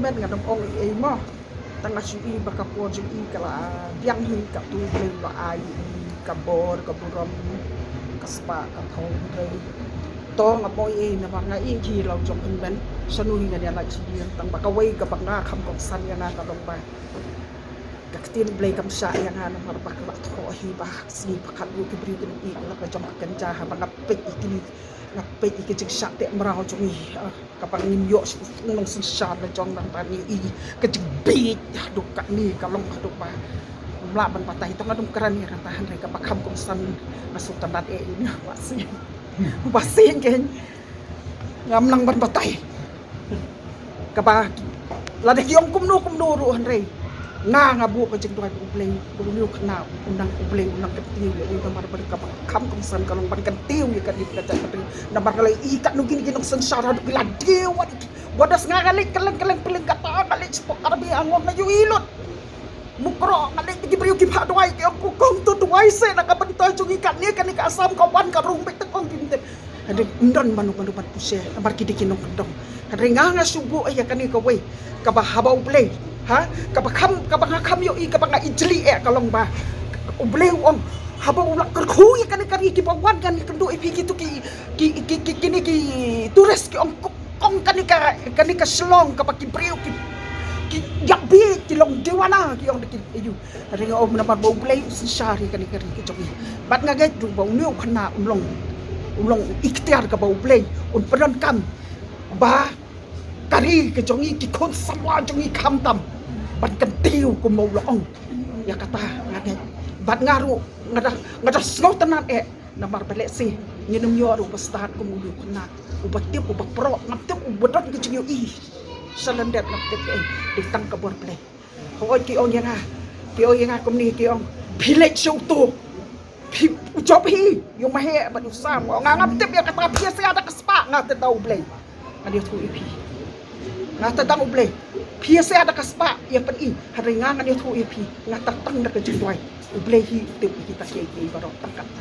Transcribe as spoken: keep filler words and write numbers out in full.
Met nga dang ong ei mo. Tang nga shu i ba ka por jong i ka la biang hi, ka tu Blei la ai i ka bor ka burom ka spah ka thong Blei. To nga ong ei namar nga i ki long jong hynmen. Shano hi ngan ïa lait shu biang tang ba kawei kaba nga kham kongsan ïa nga ka long ba ka ktien Blei kam shah ïa nga namar ba ka la thoh hi ba sngi ba khat ïa ki briew ki nang i la ka jong ka kynja haba nga peit i kini nga peit i ki jingshah teh mraw jong i. Kaba ngim ïoh shu nong synshar la jong nang tang i ka jingbieit haduh katne ka long haduh ba mlah ban batai tang adum kran ïa kata hynrei kaba kham kongsan nga shu tang dat eh ïa ni ba sing ba sing kein ngam nang ban batai. Kaba lada ki ong kumno kumno ruh hynrei nga nga buh ka jingduwai ba U Blei ba u neu khynnah u nang U Blei u nang kyntiew ïa u namar ba kaba kham kongsan ka long ban kyntiew ïa ka dip ka jait ka dip namar ka la i katno kine ki nong synshar haduh ki la diew wat ki. Wat da snga ka leit kylleng kylleng pyllein kata ka leit shapoh Karbi Anglong nga ïohi lut. Mukroh nga leit ki briew ki phah duwai ki ong ko kong to duwai seh na ka bynta jong i katne kane ka Assam ka wan ka rung beit te kong kim tip. Hynrei ym don mano mano ban pynshai namar ki dei ki nongkyndong. Hynrei nga nga shu buh ïa kane kawei kaba haba U Blei ha kaba kham kaba nga kham ïohi kaba nga ijli eh ka long ba U Blei u ong haba u la kyrkhu ïa kane ka ri kiba wan kan ïakynduh ïa phi kito ki ki ki ki kine ki tourist ki ong ko kong kane ka kane ka Shillong kaba ki briew ki ki ïap bieit ki long diwana ki ong da ki ayu. Hynrei nga ong namar ba U Blei u synshar ïa kane ka ri ka jong i. Bad nga ngeit ruh ba une u khynnah un long un long u iktiar kaba U Blei un pyndonkam ba ka ri ka jong i ki khun samla jong i khamtam ban kyntiew kumba u la ong. Ïa kata nga ngeit bad nga ruh nga da nga da sngewtynnat eh namar ba lehse ngin ym ïoh ruh ba stad kum une u khynnah uba tip uba proh ngam tip uba don ka jingïohi. Sha lyndet ngam tip eh dei tang ka bor Blei. Hooid ki ong ïa nga ki ong ïa nga kumne ki ong phi leit sha uto phi u jop hi ïa u Maheh bad u Sam. Nga ngam tip ïa kata phi ïa sha da ka spah nga te da U Blei. Ngan ïathuh ïa phi. Nga te dang U Blei phi ïa sha da ka spah ïa pyn i hynrei nga ngan ïathuh ïa phi nga te tang da ka jingduwai. U Blei hi u tip ïa kita kiei kiei baroh tang kata.